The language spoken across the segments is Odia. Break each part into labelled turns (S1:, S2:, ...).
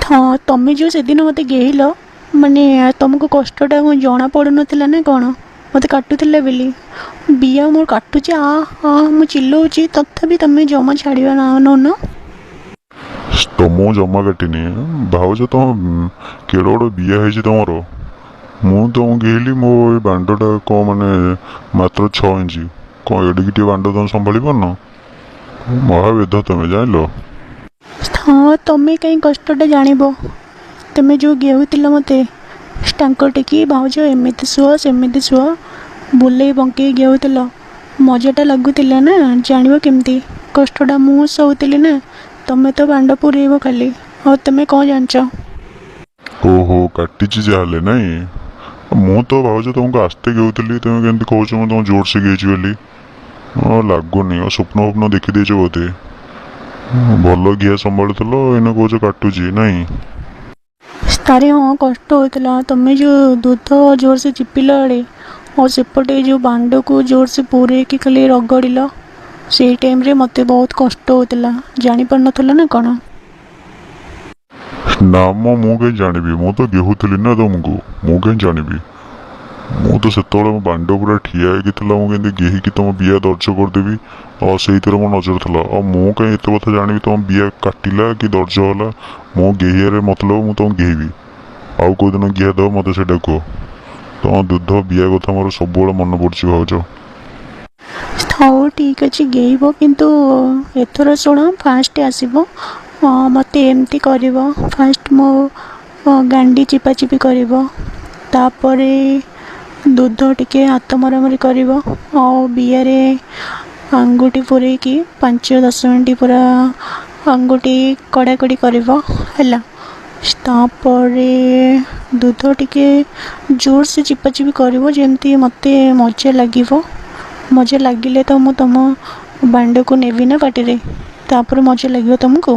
S1: ହଁ, ତମେ ଯେଉଁ ସେଦିନ ମୋତେ ଗେହିଲ, ମାନେ ତମକୁ କଷ୍ଟଟା କ'ଣ ଜଣା ପଡ଼ୁନଥିଲା ନା କ'ଣ ମୋତେ କାଟୁଥିଲା ବୋଲି? ବିଆ ମୋର କାଟୁଛି, ଆ ଆ ମୁଁ ଚିଲଉଛି, ତଥାପି ତମେ ଜମା ଛାଡ଼ିବା ନା ନଉନ।
S2: ତମକୁ ଜମା କାଟିନି ଭାଉଜ। ତମ କେଡ଼େ ବଡ଼ ବିଆ ହେଇଛି ତମର। ମୁଁ ତମକୁ ଗେହିଲି, ମୋ ଏ ବାଣ୍ଡଟା କ'ଣ ମାନେ ମାତ୍ର 6 ଇଞ୍ଚ, କ'ଣ ଏଡ଼ିକି ଟିକେ ବାଣ୍ଡ ତମେ ସମ୍ଭାଳି ପାରୁନ? ମହାବେଧ ତମେ, ଜାଣିଲ?
S1: ହଁ, ତମେ କାହିଁ କଷ୍ଟଟା ଜାଣିବ? ତମେ ଯେଉଁ ଗେହୁଥିଲ ମୋତେ ଟାଙ୍କ ଟେକି, ଭାଉଜ ଏମିତି ଶୁଅ ସେମିତି ଶୁଅ, ବୁଲେଇ ବଙ୍କେଇ ଗେହୁଥିଲ, ମଜାଟା ଲାଗୁଥିଲା ନା? ଜାଣିବ କେମିତି କଷ୍ଟଟା? ମୁଁ ସହୁଥିଲି ନା। ତମେ ତ ବାଣ୍ଡ ପୁରେଇବ ଖାଲି, ଆଉ ତମେ କ'ଣ ଜାଣିଛ?
S2: ଓହୋ, କାଟିଛି ଯାହେଲେ ନାଇଁ? ମୁଁ ତ ଭାଉଜ ତମକୁ ଆସ୍ତେ ଗେହୁଥିଲି, ତମେ କେମିତି କହୁଛ ମୁଁ ତମକୁ ଜୋରସେ ଗେହିଛି ବୋଲି? ହଁ, ଲାଗୁନି। ଆଉ ସ୍ୱପ୍ନ ଫପ୍ନ ଦେଖିଦେଇଛ ବୋଧେ। ଭଲ ଘିଆ ସମ୍ଭାଳୁଥିଲ, ଏଇନା କହୁଛ କାଟୁଛି ନାଇଁ?
S1: ଆରେ ହଁ, କଷ୍ଟ ହେଉଥିଲା। ତମେ ଯେଉଁ ଦୁଧ ଜୋରସେ ଚିପିଲା ବେଳେ ଆଉ ସେପଟେ ଯେଉଁ ବାଣ୍ଡକୁ ଜୋରସେ ପୂରେଇକି ଖାଲି ରଗଡ଼ିଲ, ସେଇ ଟାଇମ୍ରେ ମୋତେ ବହୁତ କଷ୍ଟ ହେଉଥିଲା। ଜାଣିପାରୁନଥିଲ ନା କ'ଣ?
S2: ନା ମ, ମୁଁ କାହିଁ ଜାଣିବି? ମୁଁ ତ ଗେହୁଥିଲି ନା ତମକୁ, ମୁଁ କାହିଁ ଜାଣିବି? ମୁଁ ତ ସେତେବେଳେ ମୋ ବାଣ୍ଡ ପୁରା ଠିଆ ହେଇକି ଥିଲା, ମୁଁ କେମିତି ଗେହିକି ତମ ବିଆ ଦର୍ଜ କରିଦେବି, ଆଉ ସେଇଥିରେ ମୋ ନଜର ଥିଲା। ଆଉ ମୁଁ କାହିଁ ଏତେ କଥା ଜାଣିବି ତମ ବିଆ କାଟିଲା କି ଦର୍ଜ ହେଲା? ମୋ ଗେହିଆରେ ମତଲବ ମୁଁ ତମକୁ ଗେହିବି। ଆଉ କେଉଁଦିନ ଗିହା ଦେବ ମୋତେ ସେଇଟା କୁହ। ତମ ଦୁଧ ବିଆ କଥା ମୋର ସବୁବେଳେ ମନେ ପଡ଼ୁଛି ଭାଉଜ।
S1: ହଉ, ଠିକ୍ ଅଛି, ଗେହିବ, କିନ୍ତୁ ଏଥର ଶୁଣ, ଫାଷ୍ଟ ଆସିବ, ମୋତେ ଏମିତି କରିବ। ଫାଷ୍ଟ ମୋ ଗାଣ୍ଡି ଚିପାଚିପି କରିବ, ତାପରେ ଦୁଧ ଟିକେ ହାତ ମରାମରି କରିବ, ଆଉ ବିଆରେ ଆଙ୍ଗୁଠି ପୂରେଇକି 5-10 ମିନିଟ୍ ପୁରା ଆଙ୍ଗୁଠି କଡ଼ାକଡ଼ି କରିବ, ହେଲା? ତାପରେ ଦୁଧ ଟିକେ ଜୋରସେ ଚିପାଚିପି କରିବ, ଯେମିତି ମୋତେ ମଜା ଲାଗିବ। ମଜା ଲାଗିଲେ ତ ମୁଁ ତୁମ ବାଣ୍ଡକୁ ନେବି ନା ପାଟିରେ, ତାପରେ ମଜା ଲାଗିବ ତୁମକୁ।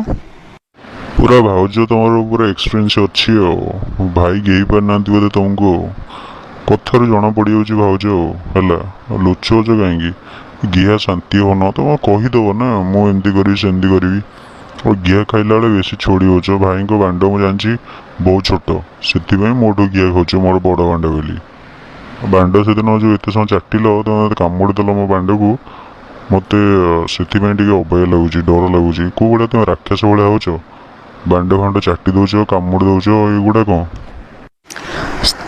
S2: ପୁରା ଭାଉଜ ତମର ପୁରା ଏକ୍ସପିରିଏନ୍ସ ଅଛି, ଆଉ ଭାଇ ଗେହି ପାରୁନାହାନ୍ତି ବୋଧେ ତମକୁ, ଆଉ କଥାରୁ ଜଣା ପଡ଼ିଯାଉଛି ଭାଉଜ। ଆଉ ହେଲା, ଆଉ ଲୁଚଉଛ କାହିଁକି? ଗିହା ଶାନ୍ତି ହଉନ ତମେ କହିଦେବ ନା, ମୁଁ ଏମିତି କରିବି ସେମିତି କରିବି। ଆଉ ଗିହା ଖାଇଲା ବେଳେ ବେଶୀ ଛୋଡ଼ି ହେଉଛ। ଭାଇଙ୍କ ବାଣ୍ଡ ମୁଁ ଜାଣିଛି ବହୁତ ଛୋଟ, ସେଥିପାଇଁ ମୋଠୁ ଗିହା ଖାଉଛ, ମୋର ବଡ଼ ବାଣ୍ଡ ବୋଲି। ବାଣ୍ଡ ସେଦିନ ଯେଉଁ ଏତେ ସମୟ ଚାଟିଲ, ତମେ ମୋତେ କାମୁଡ଼ି ଦେଲ ମୋ ବାଣ୍ଡକୁ, ମୋତେ ସେଥିପାଇଁ ଟିକେ ଅବାଗିଆ ଲାଗୁଛି, ଡର ଲାଗୁଛି। କେଉଁ ଭଳିଆ ତମେ ରାକ୍ଷସ ଭଳିଆ ହେଉଛ, ବାଣ୍ଡ ଫାଣ୍ଡ ଚାଟି ଦେଉଛ, କାମୁଡ଼ି ଦେଉଛ, ଏଗୁଡ଼ା କ'ଣ?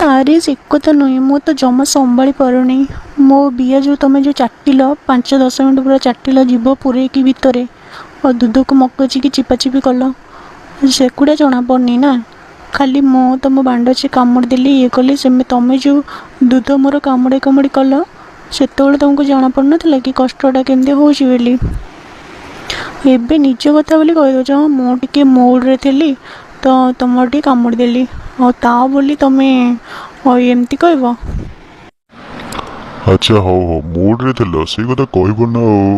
S1: ଆରେ, ସେ କଥା ନୁହେଁ, ମୁଁ ତ ଜମା ସମ୍ଭାଳି ପାରୁନି ମୋ ବିଆ। ଯେଉଁ ତମେ ଯେଉଁ ଚାଟିଲ, 5-10 ମିନିଟ୍ ପୁରା ଚାଟିଲ ଜିଭ ପୂରେଇକି ଭିତରେ, ଆଉ ଦୁଧକୁ ମକଚିକି ଚିପାଚିପି କଲ, ସେଗୁଡ଼ା ଜଣାପଡ଼ୁନି ନା? ଖାଲି ମୁଁ ତମ ବାଣ୍ଡ ସେ କାମୁଡ଼ି ଦେଲି, ଇଏ କଲି ସେମିତି, ତମେ ଯେଉଁ ଦୁଧ ମୋର କାମୁଡ଼ି କାମୁଡ଼ି କଲ, ସେତେବେଳେ ତମକୁ ଜଣାପଡ଼ୁନଥିଲା କି କଷ୍ଟଟା କେମିତି ହେଉଛି ବୋଲି? ଏବେ ନିଜ କଥା ବୋଲି କହିଦେଉଛ, ହଁ ମୁଁ ଟିକେ ମୁଡ଼୍ରେ ଥିଲି ତ ତମର ଟିକେ କାମୁଡ଼ି ଦେଲି, ଆଉ ତା ବୋଲି ତମେ ଆଉ ଏମିତି କହିବ?
S2: ଆଚ୍ଛା, ହଉ ହଉ, ମୁଡ଼୍ରେ ଥିଲ, ସେଇ କଥା କହିବ ନା ଆଉ।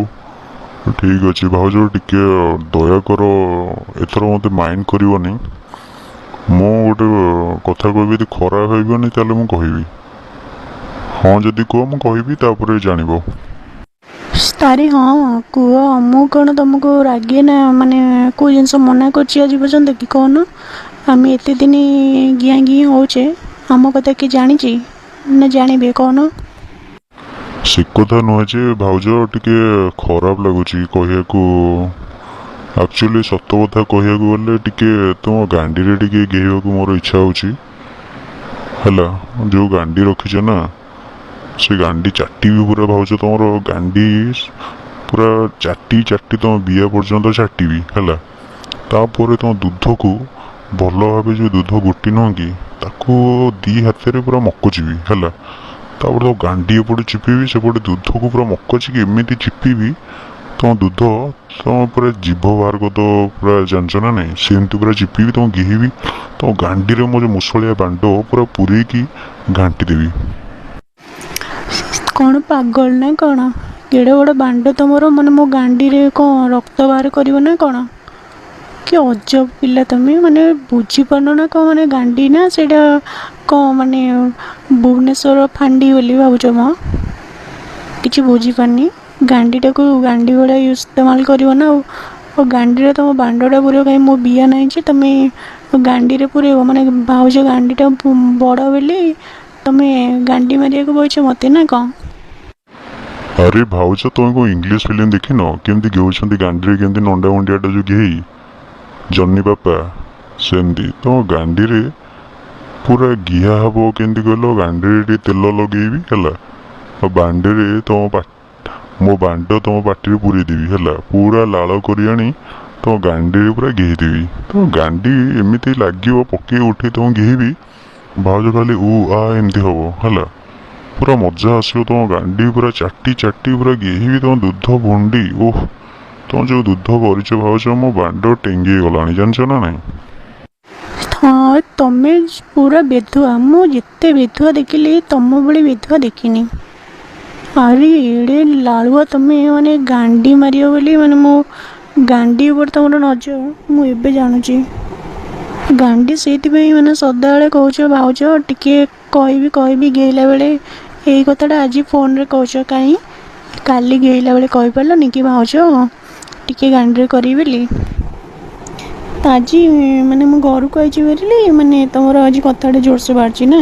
S2: ଠିକ୍ ଅଛି ଭାଉଜ, ଟିକେ ଦୟା କର, ଏଥର ମୋତେ ମାଇଣ୍ଡ କରିବନି। ମୁଁ ଗୋଟେ କଥା କହିବି, ଯଦି ଖରାପ ଭାବିବନି ତାହେଲେ ମୁଁ କହିବି। ହଁ, ଯଦି କୁହ ମୁଁ କହିବି, ତାପରେ ଜାଣିବ।
S1: ଆରେ ହଁ, କୁହ। ମୁଁ କ'ଣ ତମକୁ ରାଗେ ନା ମାନେ କେଉଁ ଜିନିଷ ମନା କରୁଛି ଆଜି ପର୍ଯ୍ୟନ୍ତ କି? କହୁନ। ଆମେ ଏତେ ଦିନ ଗିଆଁ ଗିଁ ହେଉଛେ, ଆମ କଥା କିଏ ଜାଣିଛି ନା ଜାଣିବେ, କହୁନ?
S2: ସେ କଥା ନୁହେଁ ଯେ ଭାଉଜ, ଟିକେ ଖରାପ ଲାଗୁଛି କହିବାକୁ। ଆକ୍ଚୁଆଲି ସତ କଥା କହିବାକୁ ଗଲେ ଟିକେ ତୁମ ଗାଣ୍ଡିରେ ଟିକେ ଗେହିବାକୁ ମୋର ଇଚ୍ଛା ହେଉଛି, ହେଲା? ଯେଉଁ ଗାଣ୍ଡି ରଖିଛ ନା, ସେ ଗାଣ୍ଡି ଚାଟିବି ପୁରା ଭାଉଜ, ତମର ଗାଣ୍ଡି ପୁରା ଚାଟି ଚାଟି ତମ ବିଆ ପର୍ଯ୍ୟନ୍ତ ଚାଟିବି, ହେଲା? ତାପରେ ତମ ଦୁଧକୁ ଭଲ ଭାବେ, ଯେଉଁ ଦୁଧ ଗୋଟି ନୁହଁ କି, ତାକୁ ଦି ହାତରେ ପୁରା ମକଚିବି, ହେଲା? ତାପରେ ତମ ଗାଣ୍ଡି ଏପଟେ ଚିପିବି, ସେପଟେ ଦୁଧକୁ ପୁରା ମକଚିକି ଏମିତି ଚିପିବି, ତମ ଦୁଧ ତମ ପୁରା ଜିଭ ବାହାର କରିଦେବ ପୁରା, ଜାଣିଛ ନା ନାଇଁ? ସେମିତି ପୁରା ଚିପିବି, ତମ ଗେହିବି, ତମ ଗାଣ୍ଡିରେ ମୋ ଯେଉଁ ମୁସଳିଆ ବାଣ୍ଡ ପୁରା ପୂରେଇକି ଘାଣ୍ଟି ଦେବି।
S1: କ'ଣ ପାଗଳ ନା କ'ଣ? କେଡ଼େ ବଡ଼ ବାଣ୍ଡ ତମର, ମାନେ ମୋ ଗାଣ୍ଡିରେ କ'ଣ ରକ୍ତ ବାହାର କରିବ ନା କ'ଣ? କି ଅଜବ ପିଲା ତମେ, ମାନେ ବୁଝିପାରୁନ ନା କ'ଣ? ମାନେ ଗାଣ୍ଡି ନା ସେଇଟା କ'ଣ ମାନେ ଭୁବନେଶ୍ୱର ଫାଣ୍ଡି ବୋଲି ଭାବୁଛ ମ? କିଛି ବୁଝିପାରୁନି। ଗାଣ୍ଡିଟାକୁ ଗାଣ୍ଡି ଭଳିଆ ଇସ୍ତେମାଲ କରିବ ନା ଆଉ। ଆଉ ଗାଣ୍ଡିରେ ତମ ବାଣ୍ଡଟା ପୁରେଇବ କାହିଁ? ମୋ ବିଆ ନାହିଁ ଯେ ତମେ ଗାଣ୍ଡିରେ ପୁରେଇବ ମାନେ ଭାଉଜ ଗାଣ୍ଡିଟା ବଡ଼ ବୋଲି ତମେ ଗାଣ୍ଡି ମାରିବାକୁ ବଇଛ ମୋତେ ନା କ'ଣ?
S2: ଆରେ ଭାଉଜ, ତମେ କ'ଣ ଇଂଲିଶ ଫିଲ୍ମ ଦେଖିନ? କେମିତି ଗେହୁଛନ୍ତି ଗାଣ୍ଡିରେ, କେମିତି ନଣ୍ଡା ମୁଣ୍ଡିଆଟା ଯେଉଁ ଗେହେଇ ଜନି ବାପା, ସେମିତି ତମ ଗାଣ୍ଡିରେ ପୁରା ଗିହା ହବ। କେମିତି କହିଲ? ଗାଣ୍ଡିରେ ଟିକେ ତେଲ ଲଗେଇବି, ହେଲା, ଆଉ ବାଣ୍ଡରେ ତମ ମୋ ବାଣ୍ଡ ତମ ପାଟିରେ ପୁରେଇ ଦେବି, ହେଲା, ପୁରା ଲାଳ କରି ଆଣି ତମ ଗାଣ୍ଡିରେ ପୁରା ଗେହିଦେବି। ତମ ଗାଣ୍ଡି ଏମିତି ଲାଗିବ, ପକେଇ ଉଠେଇ ତମ ଗେହିବି ଭାଉଜ, ଖାଲି ଉ ଆ ଏମିତି ହବ, ହେଲା, ପୁରା ମଜା ଆସିବ। ତମ ଗାଣ୍ଡି ପୁରା ଚାଟି ଚାଟି ପୁରା ଗେହିବି ତମ ଦୁଧ ଭୁଣ୍ଡି। ଓଃ, ତମ ଯେଉଁ ଦୁଧ କରିଛ ଭାଉଜ, ମୋ ବାଣ୍ଡ ଟେଙ୍ଗେଇ ଗଲାଣି, ଜାଣିଛ ନା ନାହିଁ?
S1: ହଁ, ତମେ ପୁରା ବେଧୁଆ। ମୁଁ ଯେତେ ବେଧୁଆ ଦେଖିଲି, ତମ ଭଳି ବେଧୁଆ ଦେଖିନି। ଆରେ ଏଡ଼େ ଲାଳୁଆ ତମେ, ମାନେ ଗାଣ୍ଡି ମାରିବ ବୋଲି, ମାନେ ମୋ ଗାଣ୍ଡି ଉପରେ ତମର ନଜର, ମୁଁ ଏବେ ଜାଣୁଛି। ଗାଣ୍ଡି ସେଇଥିପାଇଁ ମାନେ ସଦାବେଳେ କହୁଛ ଭାଉଜ ଟିକେ କହିବି କହିବି ଗେହିଲା ବେଳେ। ଏଇ କଥାଟା ଆଜି ଫୋନରେ କହୁଛ, କାହିଁ କାଲି ଗେହିଲା ବେଳେ କହିପାରିଲନି କି ଭାଉଜ ଟିକେ ଗାଣ୍ଡିରେ କରିବି ବୋଲି? ତ ଆଜି ମାନେ ମୁଁ ଘରକୁ ଆଇଛି ବୋଲି ମାନେ ତମର ଆଜି କଥାଟା ଜୋରସେ ବାହାରିଛି ନା?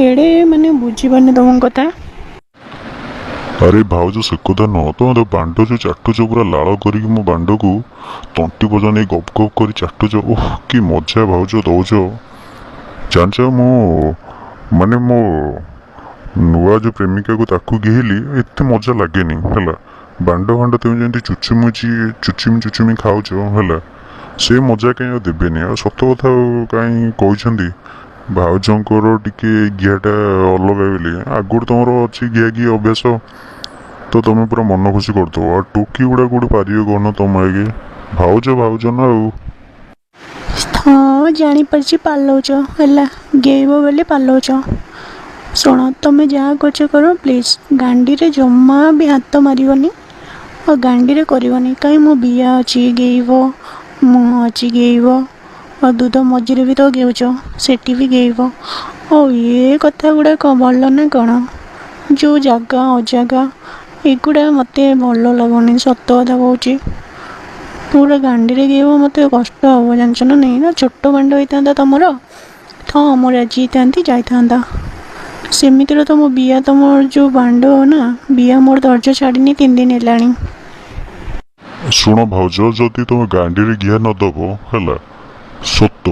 S1: ଏଡ଼େ ମାନେ ବୁଝିପାରୁନି ତମ କଥା।
S2: ଆରେ ଭାଉଜ, ସେ କଥା ନୁହଁ। ତମେ ତ ବାଣ୍ଡ ଯେଉଁ ଚାଟୁଛ ପୁରା ଲାଳ କରିକି, ମୋ ବାଣ୍ଡକୁ ତଣ୍ଟି ପର୍ଯ୍ୟନ୍ତ ନେଇ ଗପ ଗପ କରି ଚାଟୁଛ, ଓଃ କି ମଜା ଭାଉଜ ଦଉଛ। ଜାଣିଛ, ମୁଁ ମାନେ ମୋ ନୂଆ ଯେଉଁ ପ୍ରେମିକାକୁ ତାକୁ ଗେହିଲି, ଏତେ ମଜା ଲାଗେନି, ହେଲା। ବାଣ୍ଡ ଫାଣ୍ଡ ତୁମେ ଯେମିତି ଚୁଚୁମୁଚି ଚୁଚୁମି ଚୁଚୁମି ଖାଉଛ, ହେଲା, ସେ ମଜା କାହିଁ ଆଉ ଦେବେନି। ଆଉ ସତ କଥା ଆଉ କାହିଁ କହୁଛନ୍ତି ଭାଉଜଙ୍କର ଟିକେ ଘିଆଟା ଅଲଗା ବୋଲି। ଆଗରୁ ତମର ଅଛି ଘିଆ ଘି ଅଭ୍ୟାସ, ତ ତମେ ପୁରା ମନ ଖୁସି କରିଦେବ। ଆଉ ଟୋକି ଗୁଡ଼ା କୋଉଠି ପାରିବେ କହୁନ ତମ ଆଗେ? ଭାଉଜ ଭାଉଜ ନା ଆଉ।
S1: ହଁ, ଜାଣିପାରିଛି, ପାଲଉଛ, ହେଲା, ଗେଇବ ବୋଲି ପାଲଉଛ। ଶୁଣ, ତମେ ଯାହା କରୁଛ କର, ପ୍ଲିଜ୍ ଗାଣ୍ଡିରେ ଜମା ବି ହାତ ମାରିବନି ଆଉ ଗାଣ୍ଡିରେ କରିବନି। କାହିଁ ମୋ ବିଆ ଅଛି ଗେଇବ, ମୁହଁ ଅଛି ଗେଇବ, ଆଉ ଦୁଧ ମଝିରେ ବି ତ ଗେଉଛ, ସେଠି ବି ଗେଇବ। ଆଉ ଏ କଥା ଗୁଡ଼ାକ ଭଲ ନା କ'ଣ? ଯେଉଁ ଜାଗା ଅଜାଗା ଏଗୁଡ଼ା ମୋତେ ଭଲ ଲାଗୁନି, ସତ କଥା କହୁଛି। ପୁରା ଗାଣ୍ଡିରେ ଗେଇବ, ମୋତେ କଷ୍ଟ ହେବ, ଜାଣିଛ ନା ନାହିଁ? ନା ଛୋଟ ବାଣ୍ଡ ହେଇଥାନ୍ତା ତମର, ହଁ, ମୁଁ ରାଜି ହେଇଥାନ୍ତି, ଯାଇଥାନ୍ତା। ସେମିତିରେ ତ ମୋ ବିଆ, ତମର ଯେଉଁ ବାଣ୍ଡ ନା ବିଆ, ମୋର ଧୈର୍ଯ୍ୟ ଛାଡ଼ିନି 3 ଦିନ ହେଲାଣି।
S2: ଶୁଣ ଭାଉଜ, ଯଦି ତମେ ଗାଣ୍ଡିରେ ଘିଆ ନ ଦବ, ହେଲା, ସତ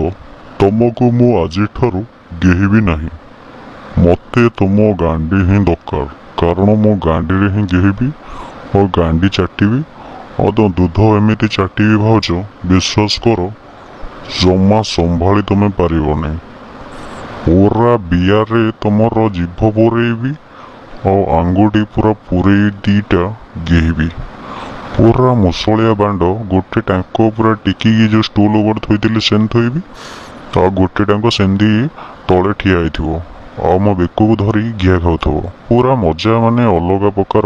S2: ତମକୁ ମୁଁ ଆଜିଠାରୁ ଗେହିବି ନାହିଁ। ମୋତେ ତମ ଗାଣ୍ଡି ହିଁ ଦରକାର, କାରଣ ମୁଁ ଗାଣ୍ଡିରେ ହିଁ ଗେହିବି ଆଉ ଗାଣ୍ଡି ଚାଟିବି ଆଉ ତମ ଦୁଧ ଏମିତି ଚାଟିବି ଭାଉଜ, ବିଶ୍ୱାସ କର, ଜମା ସମ୍ଭାଳି ତମେ ପାରିବନି। ପୁରା ବିଆରେ ତମର ଜିଭ ପୂରେଇବି ଆଉ ଆଙ୍ଗୁଠି ପୁରା ପୂରେଇ 2ଟା ଗେହିବି। ପୁରା ମୁସଳିଆ ବାଣ୍ଡ ଗୋଟେ ଟାଙ୍କ ପୁରା ଟେକିକି ଯେଉଁ ଷ୍ଟୁଲ୍ ଉପରେ ଥୋଇଥିଲି ସେମିତି ଥୋଇବି, ଆଉ ଗୋଟେ ଟାଙ୍କ ସେମିତି ତଳେ ଠିଆ ହେଇଥିବ ଆଉ ମୋ ବେକକୁ ଧରି ଘିଆ ଖାଉଥିବ। ପୁରା ମଜା ମାନେ ଅଲଗା ପ୍ରକାର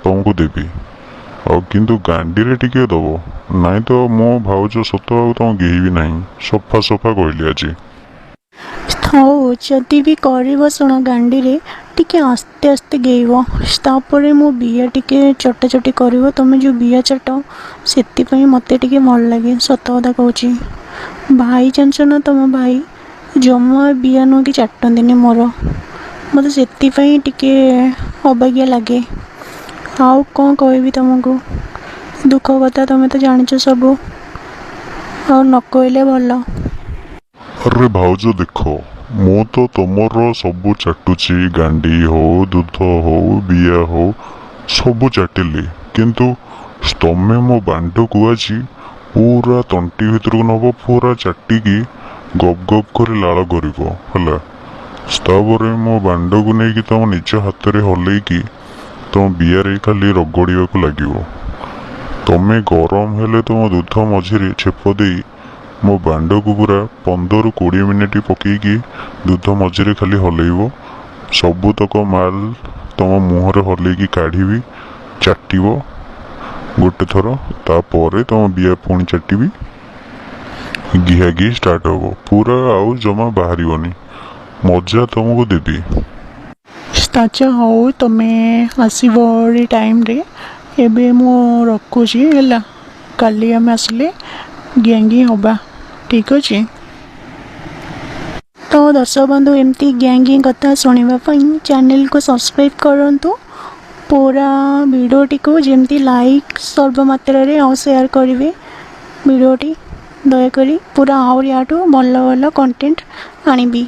S2: ତମକୁ ଦେବି। ଆଉ କିନ୍ତୁ ଗାଣ୍ଡିରେ ଟିକେ ଦବ, ନାଇଁ ତ ମୋ ଭାଉଜ ସତ ଆଉ ତମ ଗେହିବି ନାହିଁ। ସଫା ସଫା କହିଲି ଆଜି।
S1: ହଉ, ଯଦି ବି କରିବ, ଶୁଣ, ଗାଣ୍ଡିରେ ଟିକେ ଆସ୍ତେ ଆସ୍ତେ ଗେଇବ। ତାପରେ ମୋ ବିଆ ଟିକେ ଚଟାଚଟି କରିବ। ତମେ ଯେଉଁ ବିଆ ଚାଟ, ସେଥିପାଇଁ ମୋତେ ଟିକେ ଭଲ ଲାଗେ, ସତ କଥା କହୁଛି। ଭାଇ ଜାଣିଛ ନା, ତମ ଭାଇ ଜମା ବିଆ ନୁହଁ କି ଚାଟନ୍ତିନି ମୋର। ମୋତେ ସେଥିପାଇଁ ଟିକେ ଅବାଗିଆ ଲାଗେ। ଆଉ କ'ଣ କହିବି ତମକୁ ଦୁଃଖ କଥା, ତମେ ତ ଜାଣିଛ ସବୁ, ଆଉ ନ କହିଲେ ଭଲ।
S2: ଆରେ ଭାଉଜ ଦେଖ, ମୁଁ ତ ତମର ସବୁ ଚାଟୁଛି, ଗାଣ୍ଡି ହଉ, ଦୁଧ ହଉ, ବିଆ ହଉ, ସବୁ ଚାଟିଲି, କିନ୍ତୁ ତମେ ମୋ ବାଣ୍ଡକୁ ଆଜି ପୁରା ତଣ୍ଟି ଭିତରକୁ ନବ, ପୁରା ଚାଟିକି ଗପ ଗପ କରି ଲାଳ କରିବ, ହେଲା। ତାପରେ ମୋ ବାଣ୍ଡକୁ ନେଇକି ତମ ନିଜ ହାତରେ ହଲେଇକି ତମ ବିଆରେ ଖାଲି ରଗଡ଼ିବାକୁ ଲାଗିବ। ତମେ ଗରମ ହେଲେ ତମ ଦୁଧ ମଝିରେ ଛେପ ଦେଇ ମୋ ବାଣ୍ଡକୁ ପୁରା 15ରୁ 20 ମିନିଟ୍ ପକେଇକି ଦୁଧ ମଝିରେ ଖାଲି ହଲେଇବ। ସବୁତକ ମାଲ ତମ ମୁହଁରେ ହଲେଇକି କାଢ଼ିବି, ଚାଟିବ ଗୋଟେ ଥର, ତାପରେ ତମ ବିଆ ପୁଣି ଚାଟିବି, ଘିଆ ଘି ଷ୍ଟାର୍ଟ ହବ ପୁରା, ଆଉ ଜମା ବାହାରିବନି। ମଜା ତମକୁ ଦେବି।
S1: ଆଚ୍ଛା ହଉ, ତମେ ଆସିବ ଟାଇମ୍ରେ। ଏବେ ମୁଁ ରଖୁଛି, ହେଲା। କାଲି ଆମେ ଆସିଲେ ଗେଁ ଗେଁ ହବା। ଠିକ୍ ଅଛି। ତ ଦର୍ଶକ ବନ୍ଧୁ, ଏମିତି ଗ୍ୟାଙ୍ଗିଂ କଥା ଶୁଣିବା ପାଇଁ ଚ୍ୟାନେଲକୁ ସବସ୍କ୍ରାଇବ୍ କରନ୍ତୁ। ପୁରା ଭିଡ଼ିଓଟିକୁ ଯେମିତି ଲାଇକ୍ ସର୍ବମାତ୍ରାରେ ଆଉ ସେୟାର କରିବେ ଭିଡ଼ିଓଟି ଦୟାକରି। ପୁରା ଆହୁରି ୟାଠୁ ଭଲ ଭଲ କଣ୍ଟେଣ୍ଟ ଆଣିବି।